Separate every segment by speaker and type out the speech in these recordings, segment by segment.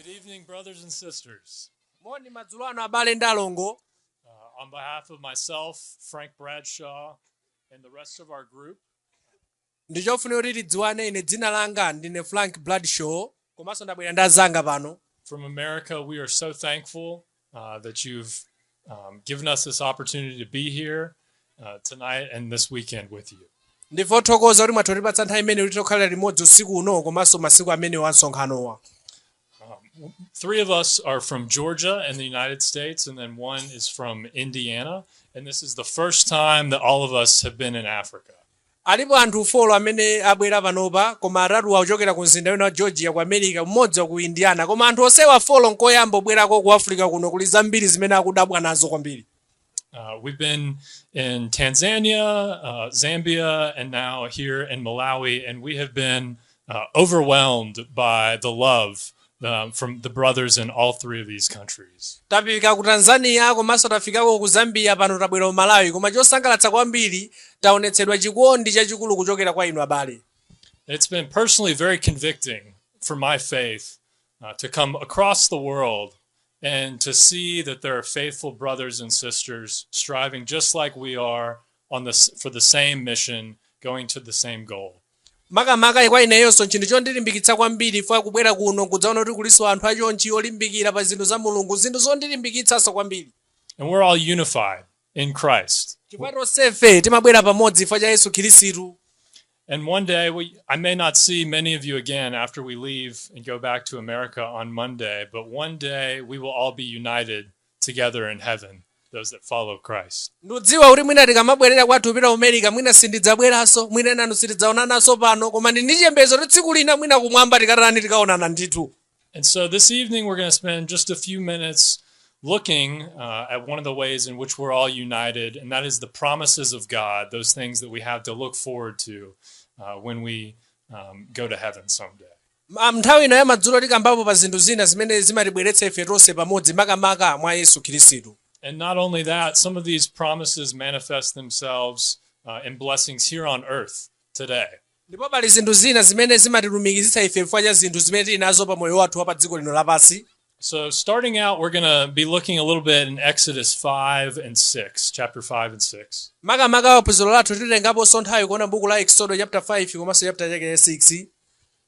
Speaker 1: Good evening, brothers and sisters.
Speaker 2: Moni madzulo ano, abale ndi alongo.
Speaker 1: On behalf of myself, Frank Bradshaw, and the rest of our group,
Speaker 2: Ndichofunika kuti tidziwane, ine dzina langa ndine Frank Bradshaw, komanso ndabwera ndi azanga pano
Speaker 1: from America, we are so thankful that you've given us this opportunity to be here tonight and this weekend with you.
Speaker 2: Ndife othokoza kuti mwatipatsa nthawi imene kuti tikhalira limodzi usiku uno komanso masiku amene wa msonkhanowa.
Speaker 1: Three of us are from Georgia in the United States, and then one is from Indiana. And this is the first time that all of us have been in Africa.
Speaker 2: Alipo anthu 4 amene abwera panopa, koma atatu akuchokera ku mzinda wina wa Georgia ku America, mmodzi wa ku Indiana, koma anthu onsewa 4 nkoyamba kubwerako ku Africa kuno. Kuli zambiri zimene akudabwa nazo kwambiri.
Speaker 1: We've been in Tanzania, Zambia, and now here in Malawi, and we have been overwhelmed by the love from the brothers in all three of these countries.
Speaker 2: Tafika ku Tanzania komanso tafikako ku Zambia, pano tabwera ku Malawi, koma chosangalatsa kwambiri taonetsedwa chikondi chachikulu kuchokera kwa inu abale.
Speaker 1: It's been personally very convicting for my faith to come across the world and to see that there are faithful brothers and sisters striving just like we are for the same mission, going to the same goal.
Speaker 2: Makamaka kwa ineyonso nchinthu chondilimbikitsa kwambiri fa kubwera kuno kudzaona kuti kulinso anthu achonchi olimbikira pa zinthu za Mulungu, zinthu zondilimbikitsanso kwambiri.
Speaker 1: And we're all unified in Christ.
Speaker 2: Chifukwa tonsefe timabwera pamodzi chifukwa cha Yesu Khristu.
Speaker 1: And one day I may not see many of you again after we leave and go back to America on Monday, but one day we will all be united together in heaven, those that follow Christ.
Speaker 2: Ndikudziwa kuti mwina tikamabwerera kwathu kupita ku America, mwina sindidzabweranso, mwina nanu sitidzaonananso pano, koma ndi ndi chiyembekezo kuti tsiku lina mwina kumwamba tikatani, tikaonana ndithu.
Speaker 1: And so this evening we're going to spend just a few minutes looking at one of the ways in which we're all united, and that is the promises of God, those things that we have to look forward to when we go to heaven someday.
Speaker 2: Nthawi ino ya madzulo tikambapo pa zinthu zina zimene zimatibweretsa ife tonse pamodzi, makamaka mwa Yesu Khristu.
Speaker 1: And not only that, some of these promises manifest themselves in blessings here on earth today.
Speaker 2: Ndipo pali zinthu zina zimene zimatilumikizitsa ife chifukwa cha zinthu zimene tili nazo pa moyo wathu wa pa dziko lino lapansi.
Speaker 1: So, starting out, we're going to be looking a little bit in Exodus 5 and 6, chapter 5 and 6.
Speaker 2: Makamaka phunziro lathu titengaponso nthawi kuona buku la Exodo chapter 5 komanso chapter chake 6.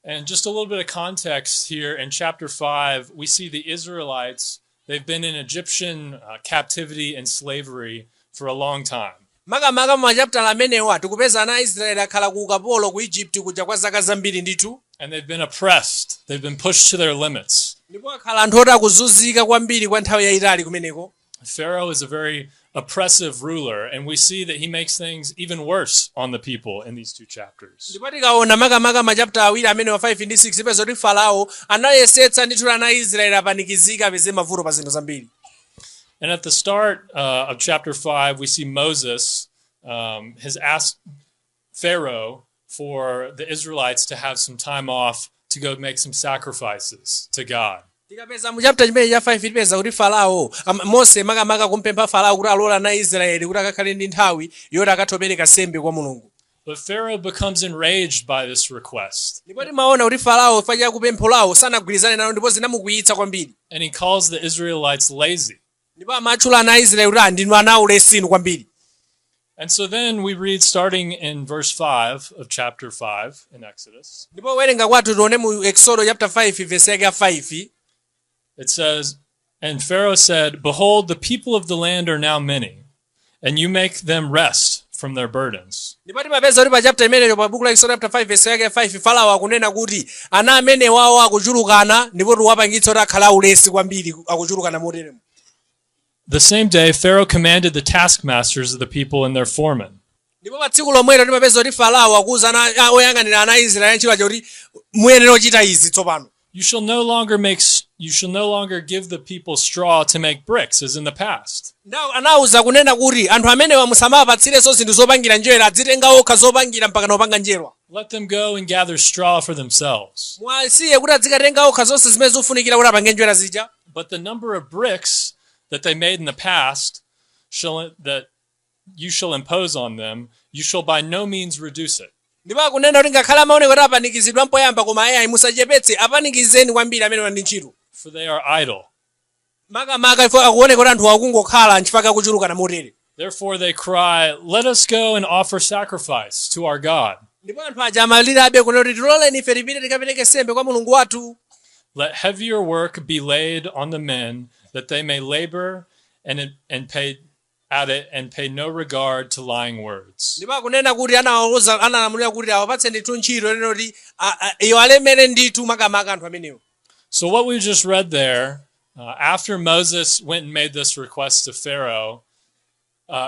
Speaker 1: And just a little bit of context here in chapter 5, we see the Israelites, they've been in Egyptian captivity and slavery for a long time.
Speaker 2: Makamaka mu machapitala amenewa tikupeza ana a Israeli akhala ku ukapolo ku Egypt kuja kwa zaka zambiri ndithu.
Speaker 1: And they've been oppressed, they've been pushed to their limits.
Speaker 2: Ndipo akhala anthu oti akuzunzika kwambiri kwa nthawi yayitali kumeneko.
Speaker 1: Pharaoh is a very oppressive ruler, and we see that he makes things even worse on the people in these two chapters.
Speaker 2: Ndipo tikaona makamaka machapita awiri amene wa 5 ndi 6, tipeza kuti Farao anayesetsa ndithu ana a Israeli apanikizika, apeze mavuto pa zinthu zambiri.
Speaker 1: And at the start of chapter 5, we see Moses has asked Pharaoh for the Israelites to have some time off to go make some sacrifices to God.
Speaker 2: Tikapeza mu chapter chimene cha 5, tipeza kuti Farao Mose makamaka kumpempha Farao kuti alola ana a Israeli kuti akakhale ndi nthawi yoti akathe kupereka sembe kwa Mulungu.
Speaker 1: But Pharaoh becomes enraged by this request,
Speaker 2: Ndipo timaona kuti Farao chifukwa cha kupempho lawo sanagwirizane nalo ndipo zinamukwiyitsa kwambiri.
Speaker 1: And he calls the Israelites lazy.
Speaker 2: Ndipo amatchula ana a Israeli kuti, "Ah, ndinu ana aulesi inu kwambiri."
Speaker 1: And so then we read, starting in verse 5 of chapter 5 in Exodus.
Speaker 2: Ndipo werenga kwathu tione mu Exodo chapter 5 verse yake ya 5.
Speaker 1: It says, "And Pharaoh said, 'Behold, the people of the land are now many, and you make them rest from their burdens.'"
Speaker 2: Ndipo timapeza kuti pa chapter imeneyo, pa buku la Exodo chapter 5 verse yake ya 5, Farao akunena kuti ana amene wawo akuchulukana ndipo tiwapangitsa kuti akhala aulesi kwambiri, akuchulukana moteremo.
Speaker 1: "The same day, Pharaoh commanded the taskmasters of the people and their foremen,
Speaker 2: Ndipo pa tsiku lomwelo timapeza kuti Farao akuwuza oyang'anira ana a Israeli antchito aja kuti muyenera kuchita izi tsopano.
Speaker 1: You shall no longer give the people straw to make bricks as in the past.
Speaker 2: Now anawuza kunena kuti anthu amenewa musamawapatsirenso zinthu zopangira njerwa, adzitenga okha zopangira mpaka nopanga njerwa.
Speaker 1: Let them go and gather straw for themselves.
Speaker 2: Mwasiye kuti adzikatenga okha zonse zimene zofunikira kuti apange njerwa zija.
Speaker 1: But the number of bricks that they made in the past shall that you shall impose on them, you shall by no means reduce it."
Speaker 2: Ndipo akunena kuti ngakhale amaoneka kuti apanikizidwa mpoyamba, koma ayayi, musachepetse, apanikizeni kwambiri amenewa ndi ntchito.
Speaker 1: For they are idle.
Speaker 2: Makamaka ifo akuoneka kuti anthu akungokhala nchifukwa akuchulukana motere.
Speaker 1: Therefore they cry, "Let us go and offer sacrifice to our God."
Speaker 2: Ndipo anthu aja amalirabe kunena kuti tiloleni ife tipite tikapereke sembe kwa Mulungu wathu.
Speaker 1: Let heavier work be laid on the men, that they may labor and pay at it and pay no regard to lying words.
Speaker 2: Ndipo akunena kuti anawauza analamulira kuti awapatse ndithu ntchito nena kuti iyo alemere ndithu makamaka anthu amenewo.
Speaker 1: So what we just read there, after Moses went and made this request to Pharaoh,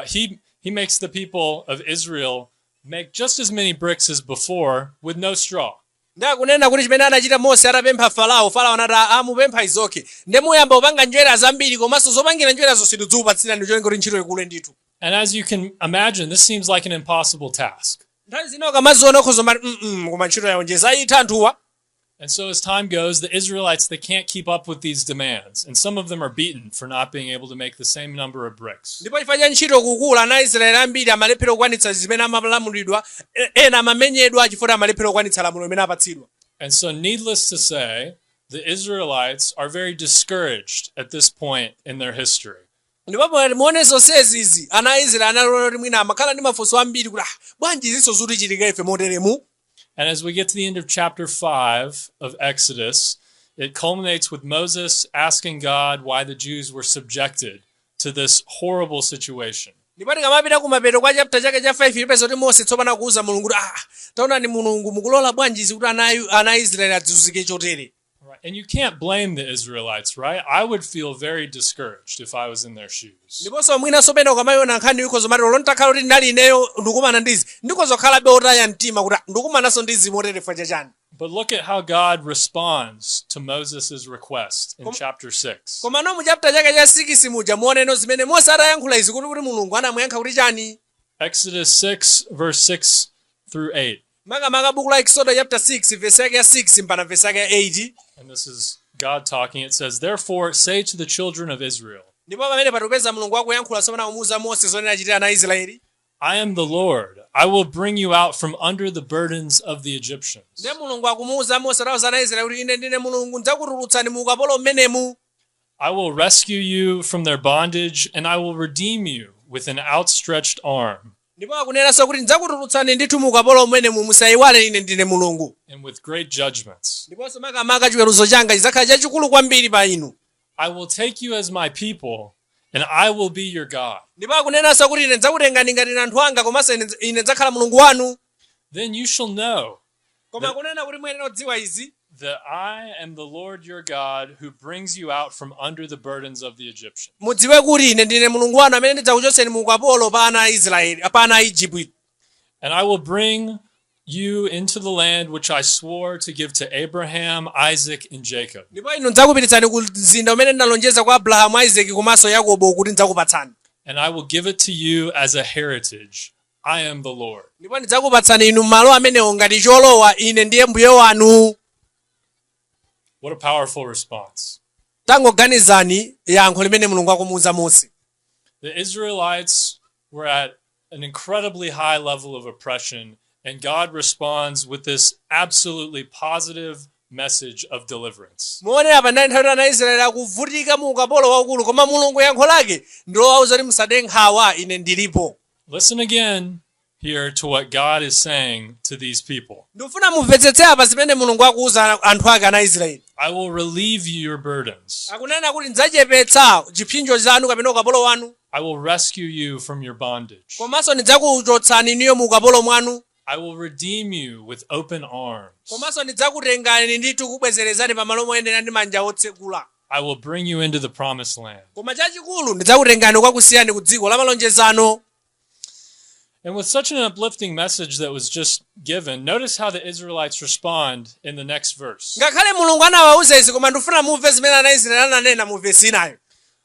Speaker 1: he makes the people of Israel make just as many bricks as before with no straw.
Speaker 2: Ndi akunena kuti chimene anachita Mose atapempha Farao, Farao anati amupempha izoke ndi muyamba kupanga njerwa zambiri komanso zopangira njerwazo sitidzukupatsirani cholinga kuti ntchito ikule ndithu.
Speaker 1: And as you can imagine, this seems like an impossible task.
Speaker 2: Nthawi zina ukamaziona ukhoza mati koma ntchito yawo ayitha anthuwa.
Speaker 1: And so as time goes, the Israelites, they can't keep up with these demands. And some of them are beaten for not being able to make the same number of bricks.
Speaker 2: Ndipo chifukwa cha ntchito kukula ana Israeli ambiri amalephera kukwanitsa zimene amalamulidwa ena amamenyedwa chifukwa amalephera kukwanitsa lamulo limene apatsidwa.
Speaker 1: And so needless to say, the Israelites are very discouraged at this point in their history.
Speaker 2: Ndipo muone zonsezi izi ana a Israeli analola kuti mwina amakhala ndi mafunso ambiri kuti ah, bwanji izinso zutichitika ife moteremu.
Speaker 1: And as we get to the end of chapter 5 of Exodus, it culminates with Moses asking God why the Jews were subjected to this horrible situation.
Speaker 2: Ndipo tikamapita kumapeto kwa chapter chake cha 5 tipeza kuti Mose tsopano akuwuza Mulungu kuti ah, taonani Mulungu mukulola bwanji izi kuti ana a Israeli adzunzike chotere.
Speaker 1: Right. And you can't blame the Israelites, right? I would feel very discouraged if I was in their shoes.
Speaker 2: Ndiponso mwinanso pena ukamayiona nkhani ikhoza mati lolo nditakhala kuti ndinali ineyo ndikumana ndizi ndikhozokhala otaya mtima kuti ah, ndikumananso ndizi motere chifukwa chachani.
Speaker 1: But look at how God responds to Moses' request in chapter 6.
Speaker 2: Komano mu chapter chake cha 6 muja muoneno zimene Mose atayankhula izi kuti Mulungu anamuyankha kuti chani.
Speaker 1: Exodus 6, verse 6 through 8.
Speaker 2: Makamaka buku la Exodo chapter 6 verse yake ya 6 mpaka verse yake ya 8.
Speaker 1: And this is God talking. It says, "Therefore, say to the children of Israel,
Speaker 2: Ndipo pamene patupeza Mulungu akuyankhula tsopano akumuwuza Mose zonena achitira ana Israeli.
Speaker 1: I am the Lord. I will bring you out from under the burdens of the Egyptians.
Speaker 2: Ndiye Mulungu akumuwuza Mose atawuza ana Israeli kuti ine ndine Mulungu ndidzakutulutsani mu ukapolo mmenemu.
Speaker 1: I will rescue you from their bondage, and I will redeem you with an outstretched arm
Speaker 2: Ndipo akunenanso kuti ndidzakutulutsani ndithu mu ukapolo mmenemu musayiwale ine ndine Mulungu.
Speaker 1: And with great judgments.
Speaker 2: Ndiponso makamaka chiweruzo changa chidzakhala chachikulu kwambiri pa inu.
Speaker 1: I will take you as my people, and I will be your God.
Speaker 2: Ndipo akunenanso kuti ine ndidzakutengani ngati anthu anga komanso ine ndidzakhala Mulungu wanu.
Speaker 1: Then you shall know
Speaker 2: Koma akunena kuti muyenera kudziwa izi
Speaker 1: that I am the Lord your God who brings you out from under the burdens of the Egyptians.
Speaker 2: Mudziwe kuti ine ndine Mulungu wanu amene ndidzakuchotseni mu ukapolo pa ana a Israeli pa ana a Igupto.
Speaker 1: And I will bring you into the land which I swore to give to Abraham, Isaac, and Jacob.
Speaker 2: Ndipo inu ndidzakupititsani ku mzinda umene ndinalonjeza kwa Abrahamu, Isake komanso Yakobo kuti ndidzakupatsani.
Speaker 1: And I will give it to you as a heritage. I am the Lord.
Speaker 2: Ndipo ndidzakupatsani inu malo amenewo ngati cholowa ine ndiye mbuye wanu.
Speaker 1: What a powerful response.
Speaker 2: Tangoganizani yankho limene Mulungu akumuwuza Mose.
Speaker 1: The Israelites were at an incredibly high level of oppression, and God responds with this absolutely positive message of deliverance.
Speaker 2: Muonera pa nthawi ana Israeli akuvutika mu ukapolo waukulu koma Mulungu yankho lake ndilowauza kuti musade nkhawa ine ndilipo.
Speaker 1: Listen again here to what God is saying to these people.
Speaker 2: Ndikufuna mumvetsetse apa zimene Mulungu akuwuza anthu ake ana Israeli.
Speaker 1: I will relieve you your burdens.
Speaker 2: Akunena kuti ndidzachepetsa chipsinjo chanu kapena ukapolo wanu.
Speaker 1: I will rescue you from your bondage.
Speaker 2: Komanso ndidzakuchotsani inuyo mu ukapolo mwanu.
Speaker 1: I will redeem you with open arms.
Speaker 2: Komanso ndidzakutengani ndithu kubwezerezani pamalo moyenera ndi manja otsegula.
Speaker 1: I will bring you into the promised land.
Speaker 2: Koma chachikulu ndidzakutengani kukakusiyani ku dziko la malonjezano.
Speaker 1: And with such an uplifting message that was just given, notice how the Israelites respond in the next verse.
Speaker 2: Ngakhale Mulungu anawawuza izi koma ndifuna mumve zimene ana Israeli ananena mu vesi inayo.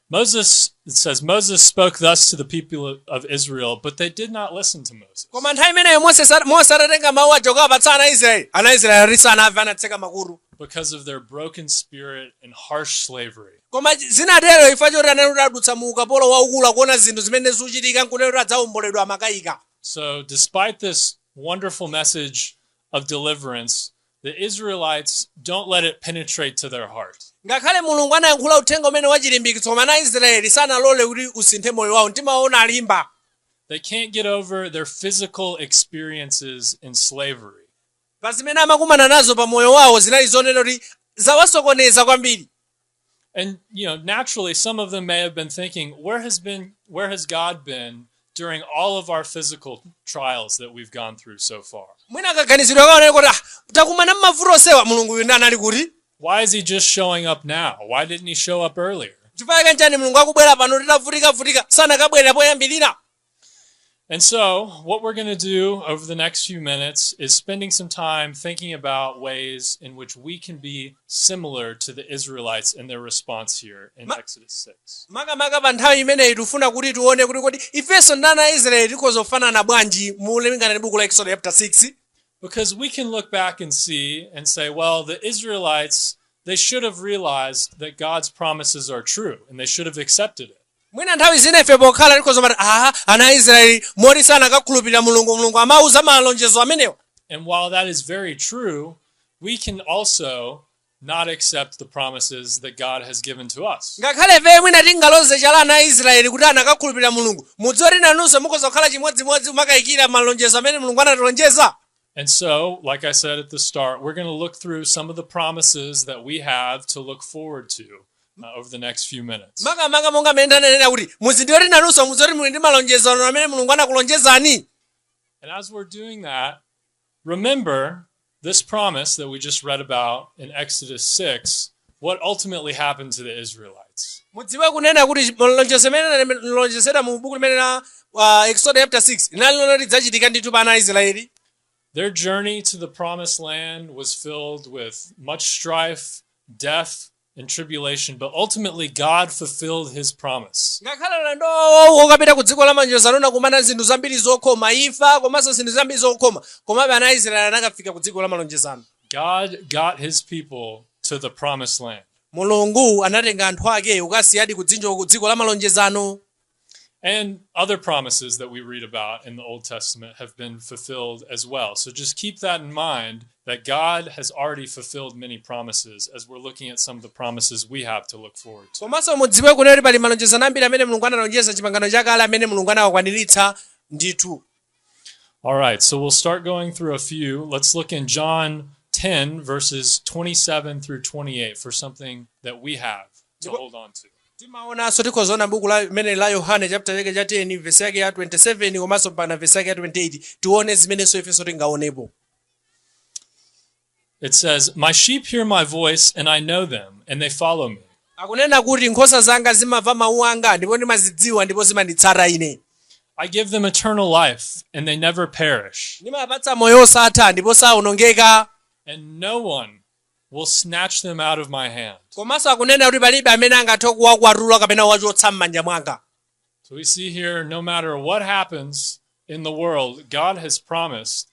Speaker 1: Moses, it says, "Moses spoke thus to the people of Israel, but they did not listen to Moses."
Speaker 2: Koma nthawi imeneyo Mose atatenga mawu aja kukawapatsa ana Israeli, ana Israeli ati sanamve anatseka makutu.
Speaker 1: Because of their broken spirit and harsh slavery.
Speaker 2: Koma zinatero chifukwa choti anali kuti adutsa mu ukapolo waukulu akuona zinthu zimene zikuchitika nkunena kuti adzawomboledwa amakayika.
Speaker 1: So, despite this wonderful message of deliverance, the Israelites don't let it penetrate to their heart.
Speaker 2: Ngakhale Mulungu anayankhula uthenga umene wachilimbikitso, koma ana Aisraeli sanalole kuti usinthe moyo wawo, mtima wawo unalimba.
Speaker 1: They can't get over their physical experiences in slavery.
Speaker 2: Pa zimene amakumana nazo pa moyo wawo zinali zonena kuti zawasokoneza kwambiri.
Speaker 1: And naturally some of them may have been thinking, where has God been during all of our physical trials that we've gone through so far?
Speaker 2: Mwina akaganizidwe kaoneka kuti, ah, takumana mmavuto onsewa, Mulungu uyu anali kuti?
Speaker 1: Why is he just showing up now? Why didn't he show up earlier?
Speaker 2: Chifukwa kanjani Mulungu akubwera pano titavutikavutika, sanakabwera poyambirira?
Speaker 1: And so, what we're going to do over the next few minutes is spending some time thinking about ways in which we can be similar to the Israelites in their response here in Exodus 6.
Speaker 2: Makamaka pa nthawi imeneyi tifuna kuti tione kuti kodi ifenso ndi ana a Israeli tikhoza kufanana bwanji molingana ndi buku la Exodus chapter 6.
Speaker 1: Because we can look back and see and say, well, the Israelites, they should have realized that God's promises are true and they should have accepted it.
Speaker 2: Mwina nthawi zina ife pokhala tikhoza mati, aha, ana a Israeli moti sanakakhulupirira Mulungu, Mulungu amauza malonjezo amenewa.
Speaker 1: And while that is very true, we can also not accept the promises that God has given to us.
Speaker 2: Ngakhale ife mwina tingaloze chala ana a Israeli kuti anakakhulupirira Mulungu, mudziwe kuti nanunso mukhoza kukhala chimodzimodzi kumakayikira malonjezo amene Mulungu anatilonjeza.
Speaker 1: And so, like I said at the start, we're going to look through some of the promises that we have to look forward to over the next few minutes.
Speaker 2: Makamaka monga mmene ndanenera kuti muzindiwe kuti nanunso mudziwe kuti muli ndi malonjezano amene Mulungu anakulonjezani.
Speaker 1: And as we're doing that, remember this promise that we just read about in Exodus 6, what ultimately happened to the Israelites.
Speaker 2: Mudziwe kunena kuti malonjezo amene analonjezedwa mu buku limene la Exodus chapter 6 linali loti lidzachitika ndithu pa ana a Israeli.
Speaker 1: Their journey to the promised land was filled with much strife, death, and tribulation, but ultimately God fulfilled his promise.
Speaker 2: Ngakhale ulendo wawo wokapita ku dziko la malonjezano unakumana zinthu zambiri zokhoma, imfa komanso zinthu zambiri zokhoma, komabe ana a Israeli anakafika ku dziko la malonjezano.
Speaker 1: God got his people to the promised land.
Speaker 2: Mulungu anatenga anthu ake kukasiyadi ku dziko la malonjezano.
Speaker 1: And other promises that we read about in the Old Testament have been fulfilled as well. So just keep that in mind, that God has already fulfilled many promises as we're looking at some of the promises we have to look forward to.
Speaker 2: Komanso mudziwe kunena kuti pali malonjezano ambiri amene Mulungu analonjeza chipangano chakale amene Mulungu anawakwaniritsa ndithu.
Speaker 1: All right, so we'll start going through a few. Let's look in John 10, verses 27 through 28 for something that we have to hold on to.
Speaker 2: Timaonanso tikhozaona buku la limene la Yohane chapter chake cha 10, vesi yake ya 27 komanso mpaka vesi yake ya 28, tione zimenenso ifenso tingaonepo.
Speaker 1: It says, "My sheep hear my voice, and I know them, and they follow me.
Speaker 2: Akunena kuti nkhosa zanga zimamva mawu anga, ndipo ndimazidziwa, ndipo zimanditsata ine.
Speaker 1: I give them eternal life, and they never perish,
Speaker 2: Ndimapatsa moyo osatha, ndipo sawonongeka.
Speaker 1: and no one will snatch them out of my hand."
Speaker 2: Komanso akunena kuti palibe amene angathe kuwakwatula kapena kuwachotsa m'manja mwanga.
Speaker 1: So we see here, no matter what happens in the world, God has promised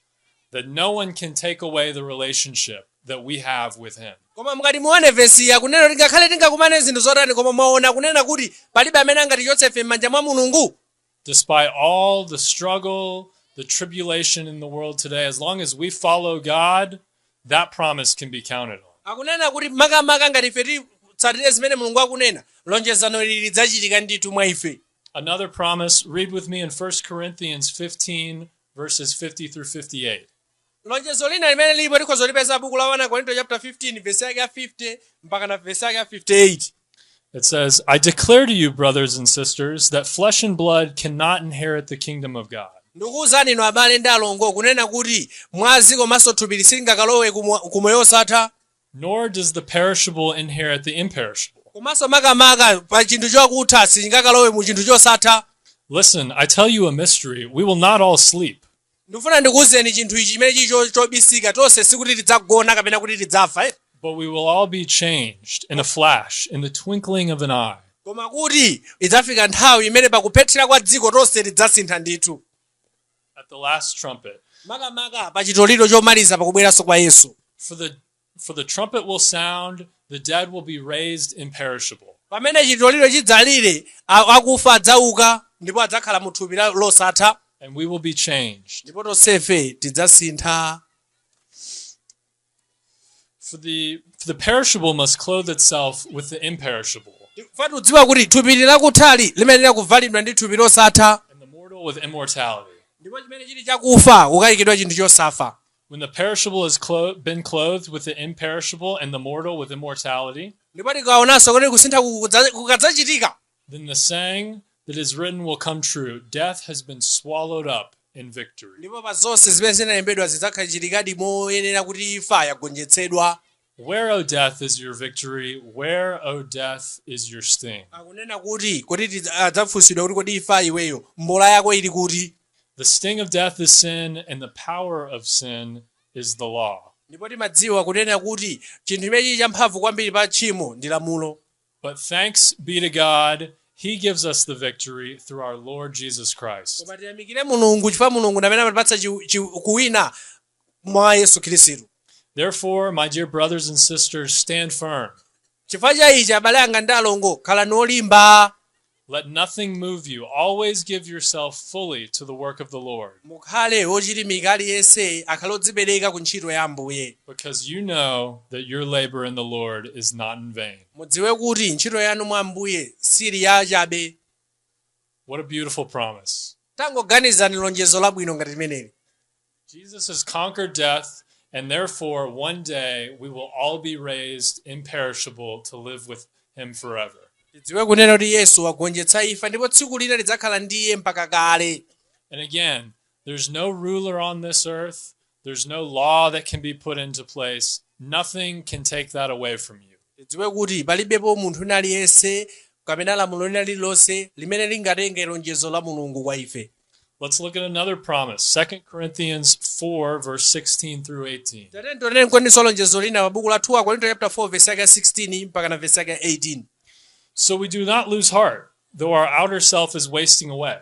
Speaker 1: that no one can take away the relationship that we have with Him.
Speaker 2: Koma mukati muone vesi, akunena kuti ngakhale tingakumane zinthu zotani, koma mwaona kunena kuti palibe amene angatichotse ife m'manja mwa Mulungu.
Speaker 1: Despite all the struggle, the tribulation in the world today, as long as we follow God, that promise can be counted on.
Speaker 2: Akunena kuti makamaka ngati ife titsatire zimene Mulungu akunena, lonjezano ili lidzachitika ndithu mwa ife.
Speaker 1: Another promise, read with me in 1 Corinthians 15, verses 50 through 58.
Speaker 2: Lonjezo lina limene lilipo tikhoza lipeza buku la 1 Korinto chapter 15, vesi yake ya 50 mpaka na vesi yake ya 58.
Speaker 1: It says, "I declare to you, brothers and sisters, that flesh and blood cannot inherit the kingdom of God,
Speaker 2: Ndikuwuzani inu abale ndi alongo kunena kuti mwazi komanso thupi silingakalowe ku moyo osatha,
Speaker 1: nor does the perishable inherit the imperishable.
Speaker 2: Komanso makamaka pa chinthu chakutha sichingakalowe mu chinthu chosatha.
Speaker 1: Listen, I tell you a mystery. We will not all sleep,
Speaker 2: Ndikufuna ndikuwuzeni chinthu ichi chimene chili chobisika, tonse sikuti tidzagona kapena kuti tidzafa, eh?
Speaker 1: but we will all be changed in a flash, in the twinkling of an eye,
Speaker 2: Koma kuti idzafika nthawi imene pakuphethira kwa dziko tonse tidzasintha ndithu,
Speaker 1: at the last trumpet.
Speaker 2: Makamaka pa chitoliro chomaliza pakubweranso kwa Yesu.
Speaker 1: For the trumpet will sound, the dead will be raised imperishable,
Speaker 2: Pamene chitoliro chidzalire, akufa adzauka ndipo adzakhala mu thupi losatha,
Speaker 1: and we will be changed.
Speaker 2: Ndipo tonsefe tidzasintha.
Speaker 1: For the perishable must clothe itself with the imperishable,
Speaker 2: Fa tudziwa kuti thupi lakuthali limayenera kuvalidwa ndi thupi losatha,
Speaker 1: and the mortal with immortality.
Speaker 2: Ndipo chimene chili chakufa kukayikidwa chinthu chosafa.
Speaker 1: When the perishable has been clothed with the imperishable and the mortal with immortality,
Speaker 2: Ndipo tikaonanso kuti kusintha kukadzachitika,
Speaker 1: then the saying that is written will come true: "Death has been swallowed up in victory."
Speaker 2: Ndipo pa zonse zimene zinalembedwa zidzakhachitikadi moyenera kuti imfa yagonjetsedwa.
Speaker 1: Where, O death, is your victory? Where, O death, is your sting?
Speaker 2: Akunena kuti adzafunsidwa kuti kodi imfa iweyo mbola yako ili kuti?
Speaker 1: The sting of death is sin, and the power of sin is the law.
Speaker 2: Ndipo timadziwa kunena kuti chinthu chimene chili champhamvu kwambiri pa tchimo ndi lamulo.
Speaker 1: But thanks be to God, He gives us the victory through our Lord Jesus Christ.
Speaker 2: Koma tiyamikire Mulungu chifukwa Mulungu ndi amene amatipatsa kuwina mwa Yesu Khristu.
Speaker 1: Therefore, my dear brothers and sisters, stand firm.
Speaker 2: Chifukwa cha ichi, abale anga ndi alongo, khalani olimba.
Speaker 1: Let nothing move you. Always give yourself fully to the work of the Lord,
Speaker 2: Mukhale ochilimika, aliyense akhale odzipereka ku ntchito ya Ambuye,
Speaker 1: because you know that your labor in the Lord is not in vain.
Speaker 2: Mudziwe kuti ntchito yanu mwa Ambuye sili yachabe.
Speaker 1: What a beautiful promise.
Speaker 2: Tangoganizani lonjezo labwino ngati limeneli.
Speaker 1: Jesus has conquered death, and therefore one day we will all be raised imperishable to live with him forever.
Speaker 2: Tidziwe kunena kuti Yesu wagonjetsa imfa ndipo tsiku lina lidzakhala ndi iye mpaka kale.
Speaker 1: And again, there's no ruler on this earth, there's no law that can be put into place. Nothing can take that away from you.
Speaker 2: Tidziwe kuti palibepo munthu wina aliyense kapena lamulo lina lililonse limene lingatenge lonjezo la Mulungu kwa ife.
Speaker 1: Let's look at another promise: 2 Corinthians 4, verse 16 through 18.
Speaker 2: Tatiyeni tionenso lonjezo lina pa buku la 2 Akorinto chapter 4 verse yake 16 mpaka na verse yake 18.
Speaker 1: So we do not lose heart, though our outer self is wasting away.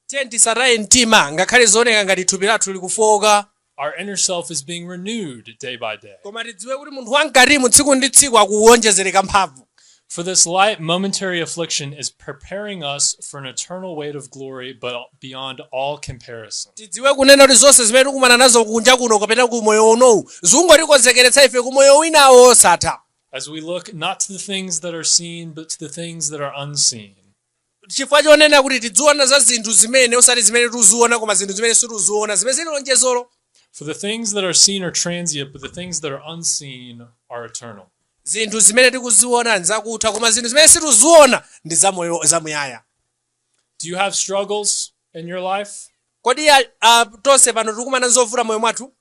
Speaker 2: Tiye tisataye mtima ngakhale zooneka ngati thupi lathu likufowoka.
Speaker 1: Our inner self is being renewed day by day.
Speaker 2: Koma tidziwe kuti munthu wamkatimu tsiku ndi tsiku akuwonjezereka mphamvu.
Speaker 1: For this light momentary affliction is preparing us for an eternal weight of glory, but beyond all comparison.
Speaker 2: Tidziwe kunena kuti zonse zimene tikumana nazo kunja kuno kapena ku moyo unowu zikungotikonzekeretsa ife ku moyo winawo osatha.
Speaker 1: As we look not to the things that are seen, but to the things that are unseen.
Speaker 2: Chifukwa chonena kuti tidziona za zinthu zimene osati zimene tikuziona koma zinthu zimene sitikuziona zimene zili lonjezolo.
Speaker 1: For the things that are seen are transient, but the things that are unseen are eternal.
Speaker 2: Zinthu zimene tikuziona nzakutha koma zinthu zimene sitikuziona ndi zamoyo zamuyaya.
Speaker 1: Do you have struggles in your life?
Speaker 2: Kodi tonse pano tikukumana zovuta moyo mwathu?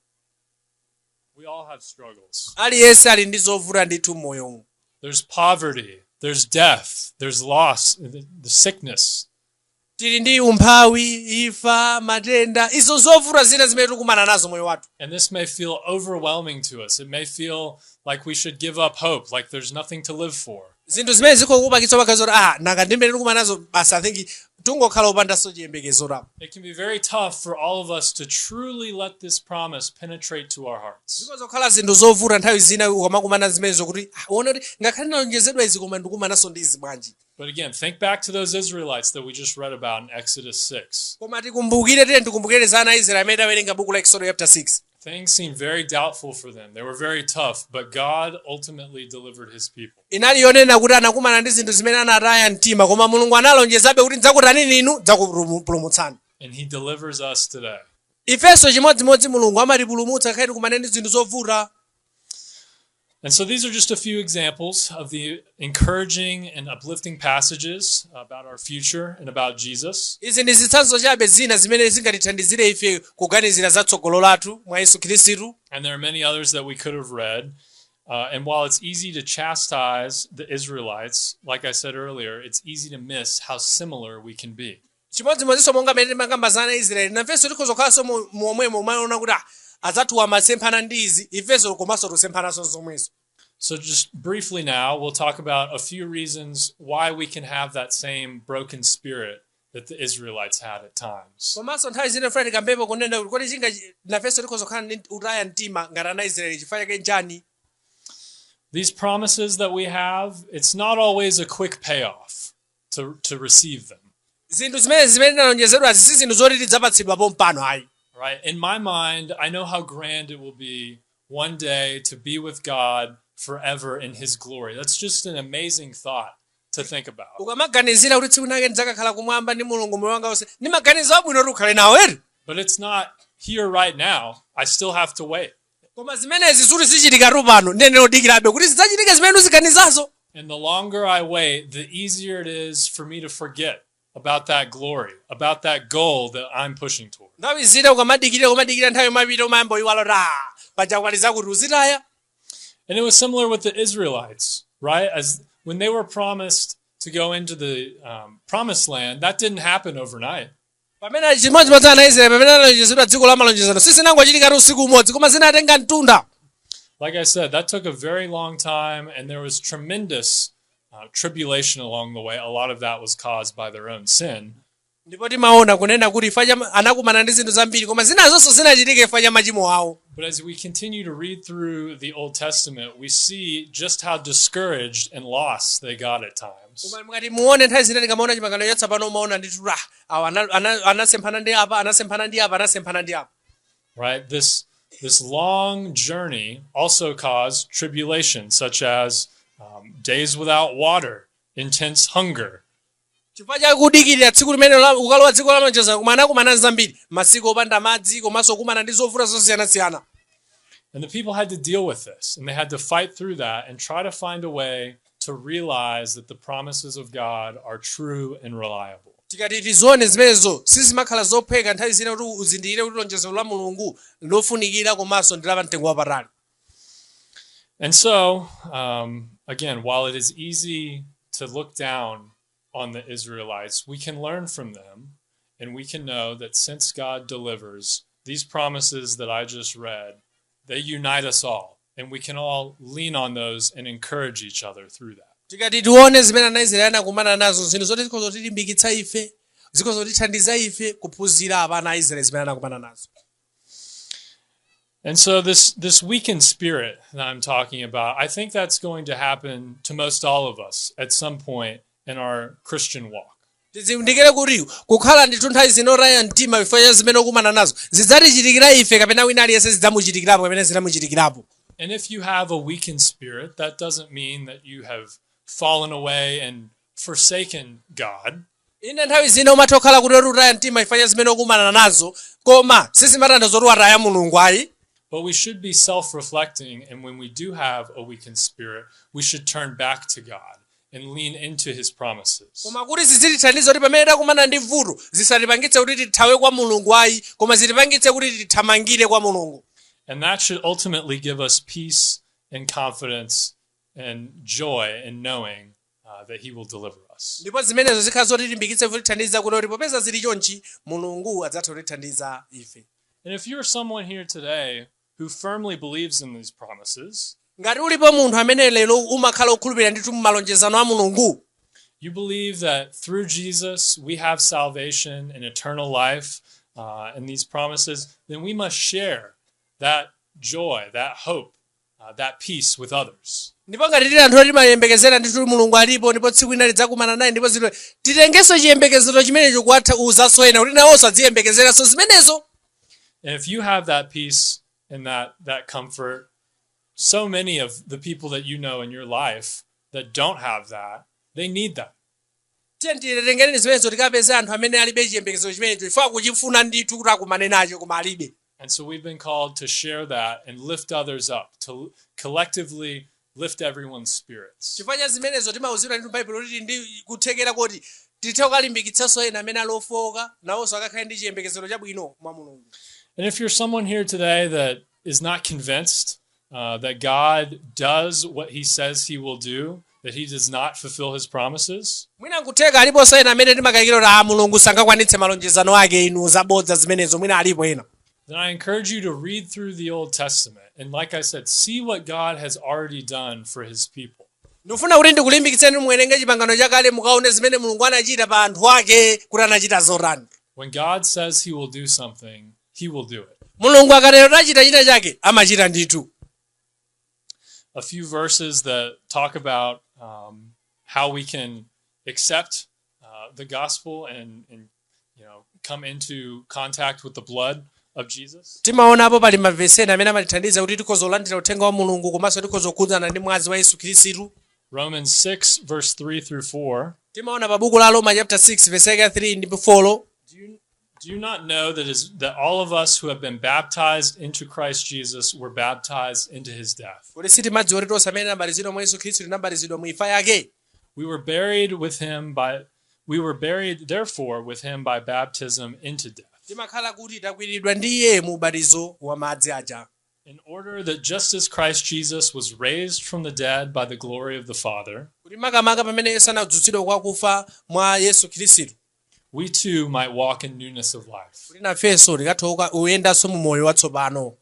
Speaker 1: We all have struggles.
Speaker 2: Aliyense ali ndi zovuta ndithu m'moyomu.
Speaker 1: There's poverty, there's death, there's loss, the sickness.
Speaker 2: Tili ndi umphawi, imfa, matenda, izo zovuta zina zimene tikukumana nazo moyo wathu.
Speaker 1: And this may feel overwhelming to us. It may feel like we should give up hope, like there's nothing to live for.
Speaker 2: Zinthu zimene zikukupangitsa pakhaza kuti nanga ndi mmene tikumana nazo basi, I think tungokhala opandanso chiyembekezo tapo.
Speaker 1: It can be very tough for all of us to truly let this promise penetrate to our hearts.
Speaker 2: Zikozokhala zinthu zovuta nthawi zina ukamakumana zimenezo kuti uone kuti ngakhale ndalonjezedwa izi koma ndikumananso ndi izi bwanji?
Speaker 1: But again, think back to those Israelites that we just read about in Exodus 6.
Speaker 2: Koma tikumbukire, tiye tikumbukire za ana a Israeli amene tawerenga buku la Exodo chapter 6.
Speaker 1: Things seemed very doubtful for them. They were very tough, but God ultimately delivered his people.
Speaker 2: Inali yonena kuti anakumana ndi zinthu zimene anataya mtima koma Mulungu analonjezabe kuti ndidzakutanini inu, ndidzakupulumutsani.
Speaker 1: And he delivers us today.
Speaker 2: Ifenso chimodzimodzi Mulungu amatipulumutsa ngakhale tikumane ndi zinthu zovuta.
Speaker 1: And so these are just a few examples of the encouraging and uplifting passages about our future and about Jesus.
Speaker 2: Izi ndi zitsanzo chabe zina zimene zingatithandizire ife kuganizira za tsogolo lathu mwa Yesu Khristu.
Speaker 1: And there are many others that we could have read. And while it's easy to chastise the Israelites, like I said earlier, it's easy to miss how similar we can be.
Speaker 2: Chimodzimodzinso monga mmene timakamba za ana a Israeli, nafenso tikhozokhalanso momwemo umaona kuti adzathu amasemphana ndi izi, ifenso komanso tusemphananso zomwezo.
Speaker 1: So, just briefly now, we'll talk about a few reasons why we can have that same broken spirit that the Israelites had at times.
Speaker 2: Komanso nthawi zina funa tikambepo kunena kuti kodi chinga nafenso tikhozokhala ndi utaya mtima ngati ana a Israeli chifukwa chake nchani?
Speaker 1: These promises that we have, it's not always a quick payoff to receive them.
Speaker 2: Zinthu zimene tinalonjezedwazi si zinthu zoti tidzapatsidwa pompano ayi.
Speaker 1: Right? In my mind, I know how grand it will be one day to be with God. forever in his glory. That's just an amazing thought to think about.
Speaker 2: Ukamaganizira kuti tsiku lake ndidzakakhala kumwamba ndi Mulungu moyo wanga wonse, ndi maganizo abwino kuti ukhale nawo eri.
Speaker 1: But it's not here right now. I still have to wait.
Speaker 2: Koma zimenezi suti zichitikatu pano, ndiyenera kudikirabe kuti zidzachitike zimene uziganizazo.
Speaker 1: And the longer I wait, the easier it is for me to forget about that glory, about that goal that I'm pushing toward.
Speaker 2: Nthawi zina ukamadikirira kumadikira nthawi imapita umayamba uyiwala kuti ah paja kwali zakuti uzitaya.
Speaker 1: And it was similar with the Israelites, right? As when they were promised to go into the promised land, that didn't happen overnight.
Speaker 2: Pamene chimodzimodzi ana Israeli pamene analonjezedwa dziko la malonjezano sizinangochitikatu usiku umodzi koma zinatenga mtunda.
Speaker 1: Like I said, that took a very long time, and there was tremendous tribulation along the way. A lot of that was caused by their own sin.
Speaker 2: Ndipo timaona kunena kuti ifa cha anakumana ndi zinthu zambiri koma zinazonso zinachitika ifa cha machimo awo.
Speaker 1: But as we continue to read through the Old Testament, we see just how discouraged and lost they got at times.
Speaker 2: Koma mukati muone nthawi zina tikamaona chipangano chatsopano umaona ndithu ah awa anasemphana ndi apa, anasemphana ndi apa, anasemphana ndi apa.
Speaker 1: Right? This long journey also caused tribulation, such as days without water, intense hunger.
Speaker 2: Chifukwa chakudikirira tsiku limene ukalowa dziko la malonjezano koma anakumana zambiri masiku opanda madzi komanso kumana ndi zovuta zosiyanasiyana.
Speaker 1: And the people had to deal with this, and they had to fight through that and try to find a way to realize that the promises of God are true and reliable.
Speaker 2: Tikati tizione zimenezo sizimakhala zophweka nthawi zina kuti uzindikire kuti lonjezo la Mulungu lofunikira komanso ndi la mtengo wapatali.
Speaker 1: And so, again, while it is easy to look down on the Israelites, we can learn from them, and we can know that since God delivers, these promises that I just read, they unite us all, and we can all lean on those and encourage each other through that.
Speaker 2: Tikati tione zimene ana Israeli anakumana nazo zinthu zoti zikhoza kutilimbikitsa ife zikhoza kutithandiza ife kuphunzira apa ana a Israeli zimene anakumana nazo.
Speaker 1: And so this weakened spirit that I'm talking about, I think that's going to happen to most all of us at some point in our Christian walk.
Speaker 2: Tizindikire kuti kukhala ndithu nthawi zino otaya mtima chifukwa cha zimene ukumana nazo zidzatichitikira ife kapena wina aliyense zidzamuchitikirapo kapena zinamuchitikirapo.
Speaker 1: And if you have a weakened spirit, that doesn't mean that you have fallen away and forsaken God.
Speaker 2: Ine nthawi zina umatha kukhala kuti utaya mtima chifukwa cha zimene ukumana nazo koma sizimatanthauza zoti wataya Mulungu ayi.
Speaker 1: But we should be self-reflecting, and when we do have a weakened spirit, we should turn back to God and lean into his promises.
Speaker 2: Koma kuti zizitithandiza kuti pamene takumana ndi vuto zisatipangitse kuti tithawe kwa Mulungu ayi koma zitipangitse kuti tithamangire kwa Mulungu.
Speaker 1: And that should ultimately give us peace and confidence and joy in knowing that he will deliver us.
Speaker 2: Ndipo zimenezo zikhala zotilimbikitsa kutithandiza kuti popeza zili chonchi Mulungu adzatha kutithandiza ife.
Speaker 1: And if you're someone here today who firmly believes in these promises,
Speaker 2: ngati ulipo munthu amene lero umakhala okhulupirira ndithu m'malonjezano a Mulungu,
Speaker 1: you believe that through Jesus we have salvation and eternal life and these promises, then we must share that joy, that hope, that peace with others.
Speaker 2: Ndipo ngati tili anthu timayembekezera ndithu Mulungu alipo ndipo tsiku lina lidzakumana naye ndipo zilo titengenso chiyembekezero chimenecho kuwatha uzanso ena kuti nawonso adziyembekezeranso zimenezo.
Speaker 1: And if you have that peace and that comfort, so many of the people that you know in your life that don't have that, they need that.
Speaker 2: Tiye titengereni zimenezo tikapeze anthu amene alibe chiyembekezero chimenecho chifukwa kuchifuna ndithu kuti akumane nacho koma alibe.
Speaker 1: And so we've been called to share that and lift others up, to collectively lift everyone's spirits.
Speaker 2: Chifukwa cha zimenezo timauzidwa ndithu Baibulo kuti ndi kuthekera kuti tithe kukalimbikitsanso ena amene ali ofowoka nawonso akakhale ndi chiyembekezero chabwino mwa Mulungu.
Speaker 1: And if you're someone here today that is not convinced that God does what he says he will do, that he does not fulfill his promises,
Speaker 2: mwina nkutheka aliponso ena amene timakayikira kuti ah Mulungu sangakwanitse malonjezano ake inu zabodza zimenezo mwina alipo ena.
Speaker 1: then I encourage you to read through the Old Testament. And like I said, see what God has already done for his people.
Speaker 2: Ndikufuna kuti ndikulimbikitseni muwerenge chipangano chakale mukaone zimene Mulungu anachita pa anthu ake kuti anachita zotani.
Speaker 1: When God says he will do something, he will do it.
Speaker 2: Mulungu akatero tachita china chake amachita ndithu.
Speaker 1: A few verses that talk about how we can accept the gospel and come into contact with the blood of Jesus.
Speaker 2: Timaonapo pali mavesi ena amene amatithandiza kuti tikhoza kulandira uthenga wa Mulungu komanso tikhoza kukhudzana ndi mwazi wa Yesu Khristu.
Speaker 1: Romans 6, verse 3 through 4.
Speaker 2: Timaona pa buku la Roma chapter 6 verse yake 3 ndi 4.
Speaker 1: Do you not know that all of us who have been baptized into Christ Jesus were baptized into his death?
Speaker 2: Kuti sitimadziwa kuti tonse amene tinabatizidwa mwa Yesu Khristu tinabatizidwa mu imfa yake?
Speaker 1: We were buried therefore with him by baptism into death,
Speaker 2: Timakhala kuti takwiriridwa ndi iye mu ubatizo wa madzi aja,
Speaker 1: in order that just as Christ Jesus was raised from the dead by the glory of the Father,
Speaker 2: kuti makamaka pamene Yesu anadzutsidwa kwa kufa mwa Yesu Khristu,
Speaker 1: we too might walk in newness of life.
Speaker 2: Kuti nafenso tikathe kuyendanso mu moyo watsopano.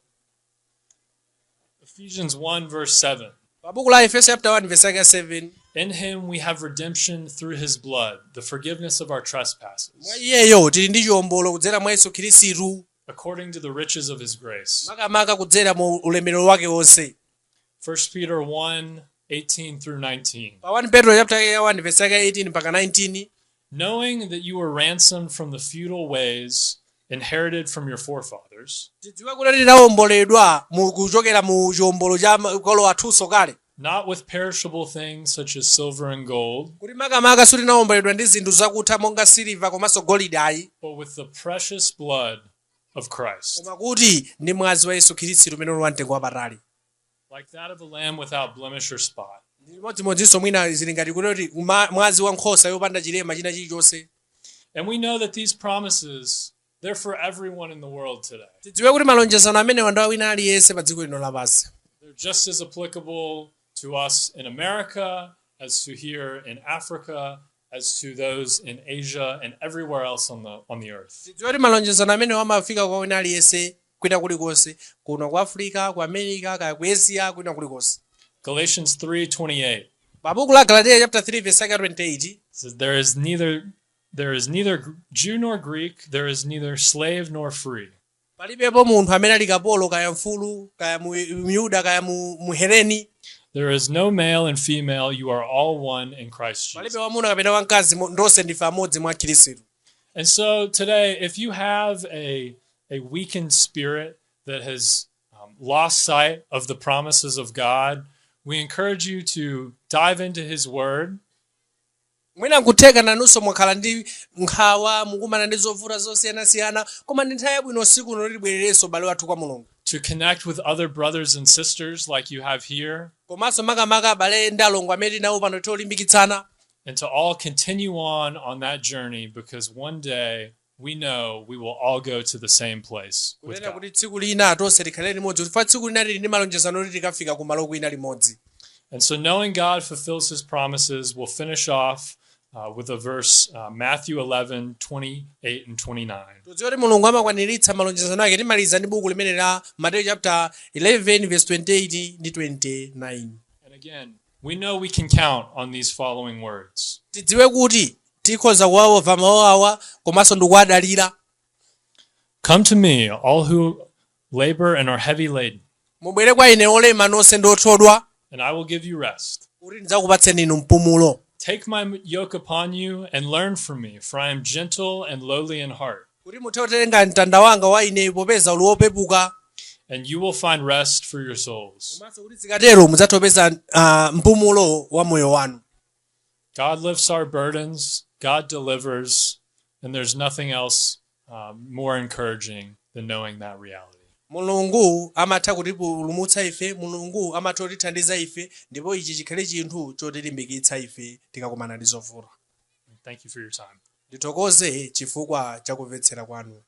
Speaker 1: Ephesians 1, verse 7.
Speaker 2: Pa buku la Efeso chapter 1 verse yake 7.
Speaker 1: In him we have redemption through his blood, the forgiveness of our trespasses,
Speaker 2: Mwa iyeyo tili ndi chiwombolo kudzera mwa Yesu Khristu,
Speaker 1: according to the riches of his grace.
Speaker 2: Makamaka kudzera mu ulemerero wake wonse.
Speaker 1: 1 Peter 1 18 through 19.
Speaker 2: Pa 1 Petro chapter 1 verse yake 18 mpaka 19.
Speaker 1: Knowing that you were ransomed from the futile ways inherited from your forefathers,
Speaker 2: Tidziwe kuti tinawomboledwa mu kuchokera mu chiwombolo cha makolo athunso kale,
Speaker 1: not with perishable things such as silver and gold,
Speaker 2: kuti makamaka sitinawomboledwa ndi zinthu zakutha monga siliva komanso golide ayi,
Speaker 1: but with the precious blood of Christ,
Speaker 2: koma kuti ndi mwazi wa Yesu Khristu umene uli wamtengo wapatali,
Speaker 1: like that of a lamb without blemish or spot.
Speaker 2: Ndi limodzinso mwina zili ngati kuti mwazi wa nkhosa yopanda chilema china chilichonse.
Speaker 1: And we know that these promises, they're for everyone in the world today.
Speaker 2: Tidziwe kuti malonjezano amenewa ndi a wina aliyense pa dziko lino lapansi.
Speaker 1: They're just as applicable to us in America as to here in Africa, as to those in Asia and everywhere else on the earth.
Speaker 2: Tidziwe kuti malonjezano amenewa amafika kwa wina aliyense kwina kulikonse, kuno ku Africa, ku America, kaya ku Asia, kwina kulikonse.
Speaker 1: Galatians 3:28
Speaker 2: Pa buku la Galatiya chapter 3 verse yake 28
Speaker 1: says there is neither Jew nor Greek, there is neither slave nor free,
Speaker 2: palibepo munthu amene ali kapolo kaya mfulu kaya Myuda kaya Muheleni,
Speaker 1: There is no male and female, you are all one in Christ Jesus.
Speaker 2: Palibe wamuna kapena wamkazi, ndonse ndife amodzi mwa Khristu.
Speaker 1: And so today, if you have a weakened spirit that has lost sight of the promises of God, we encourage you to dive into His Word
Speaker 2: Mwina nkutheka nanunso mwakhala ndi nkhawa, mukumana ndi zovuta zosiyanasiyana, koma ndi nthawi yabwino usiku uno tibwererenso ubale wathu kwa Mulungu,
Speaker 1: to connect with other brothers and sisters like you have here,
Speaker 2: komanso makamaka abale ndi alongo amene tinawo pano tolimbikitsana,
Speaker 1: and to all continue on that journey, because one day we know we will all go to the same place with
Speaker 2: kunena
Speaker 1: God.
Speaker 2: Kuti tsiku lina tonse tikhalire limodzi kuti tsiku lina tili ndi malonjezano kuti tikafika kumalo kwina limodzi.
Speaker 1: And so, knowing God fulfills his promises, we'll finish off with a verse, Matthew 11, 28 and 29.
Speaker 2: Tudziwe kuti Mulungu amakwaniritsa malonjezano ake, timaliza ndi buku limene la Mateyu chapter 11 verse 28 ndi 29.
Speaker 1: And again, we know we can count on these following words.
Speaker 2: Tidziwe kuti tikhoza kuwamva mawu awa komanso ndikuwadalira.
Speaker 1: Come to me, all who labor and are heavy laden,
Speaker 2: Mubwere kwa ine olema nonse ndi othodwa,
Speaker 1: and I will give you rest.
Speaker 2: Kuti ndidzakupatseni inu mpumulo.
Speaker 1: Take my yoke upon you and learn from me, for I am gentle and lowly in heart,
Speaker 2: kuti muthe kutenga mtanda wanga wa ine popeza uli wopepuka,
Speaker 1: and you will find rest for your souls.
Speaker 2: Komanso kuti zikatero mudzatha kupeza mpumulo wa moyo wanu.
Speaker 1: God lifts our burdens, God delivers, and there's nothing else more encouraging than knowing that reality.
Speaker 2: Mulungu amatha kutipulumutsa ife, Mulungu amatha kutithandiza ife, ndipo ichi chikhale chinthu chotilimbikitsa ife tikakumana ndi zovuta.
Speaker 1: Thank you for your time.
Speaker 2: Ndithokoze chifukwa chakumvetsera kwanu.